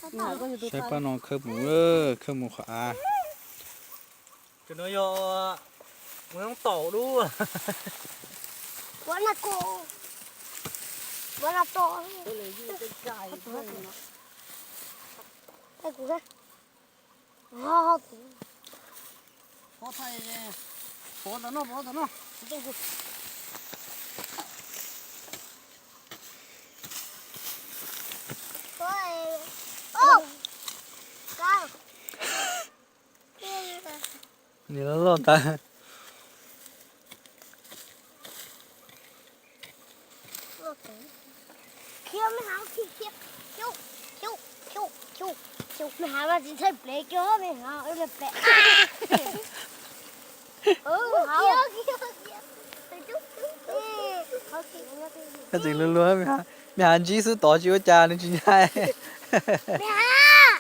Saib pab no khawb mus, khawb mus qhov av. Cov no yog mus noj taum dub. Ua na ko, ua na to. Kuv, pov tau no, pov tau no. Nws loj loj tas. Khiav, me hav, khiav, khiav, khiav, khiav, khiav, khiav, me hav mas tsis ntshai plev kiag, me hav, me plev. Koj tseem luag luag, me hav ntsib xub tod tsis ua cas nws tsis ntshai. Me hav,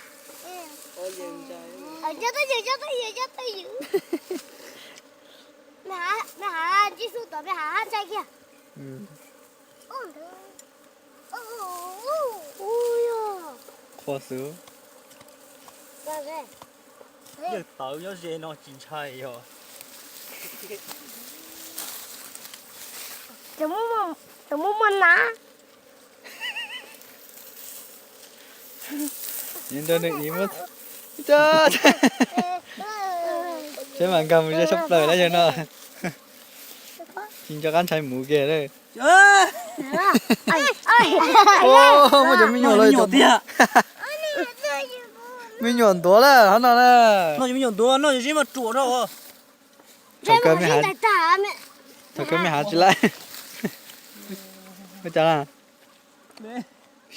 cov twj ywm, cov twj ywm, cov twj ywm. Me hav, me hav ntsib xub tod, me hav ntshai kiag. Qhuav xwb. Yawg tawv nyob ze no tsis ntshai yog. Cov muaj muaj na. Nrog nws ib muab, saib mas nkag mus ze sab plaws lawm yawg no. Tsis nco qab ntshai muv kiag. Muaj cov me nyuam los tiag. Me nyuam ntuav lawm hov no na. No cov me nyuam ntuav no zib mas ruam dhau. Thaum kawg me hav, thaum kawg me hav tsis laij. Ua cas?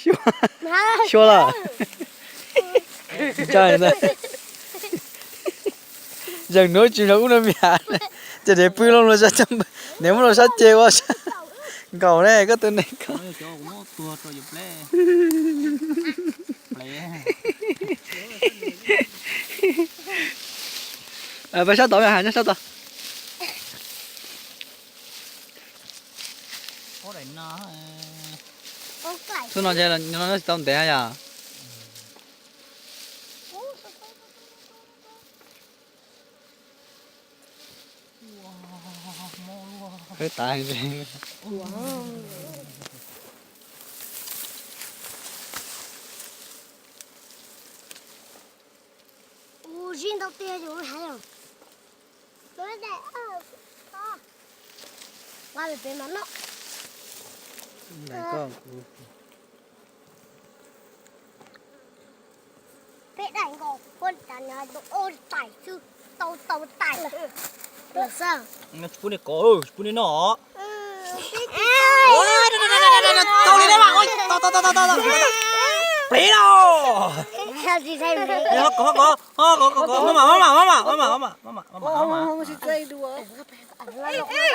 Xyuas los. Ntshai ntag. Zeem nuav tsis nrog ub no me hav. Ces dev pw loo los, dev muab los sab ceg ua nkaus ne koj tus neeg ko. Peb sab tod, me hav nyob sab tod. Tub no ces no tsis tau ntev yom. Hwb tas. Ua zib ntau tiag yus hais os. Nqa pem mas noj. Peb daim nkaus, ua cas nyob ua tais xwb, tau tau tais. Tsis pub nej kov, tsis pub nej noj. Tau li, tau tau tau tau, plev lauj. Kov kov kov, maj mam maj mam maj mam maj mam maj mam maj mam.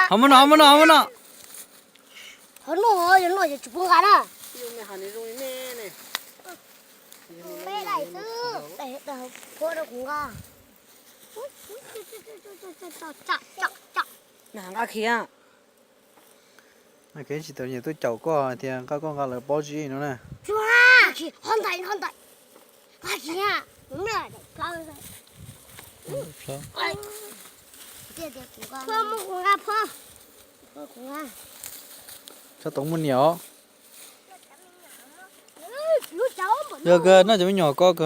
Ho muab noj, ho muab noj, ho muab noj. Ho noj, yog noj yog tsis pub nqa na. Peb daim xwb, daim daim puab rau kuv nqa. Nqa khiav. Kev tsis tau nyiam tuaj caum koj tias nqa koj nqa lawv pob zeb no na. Ho ntais, ho ntais. Nqa khiav. Txhob tau muaj niam os. Yog kawg noj cov me nyuam ko kawg.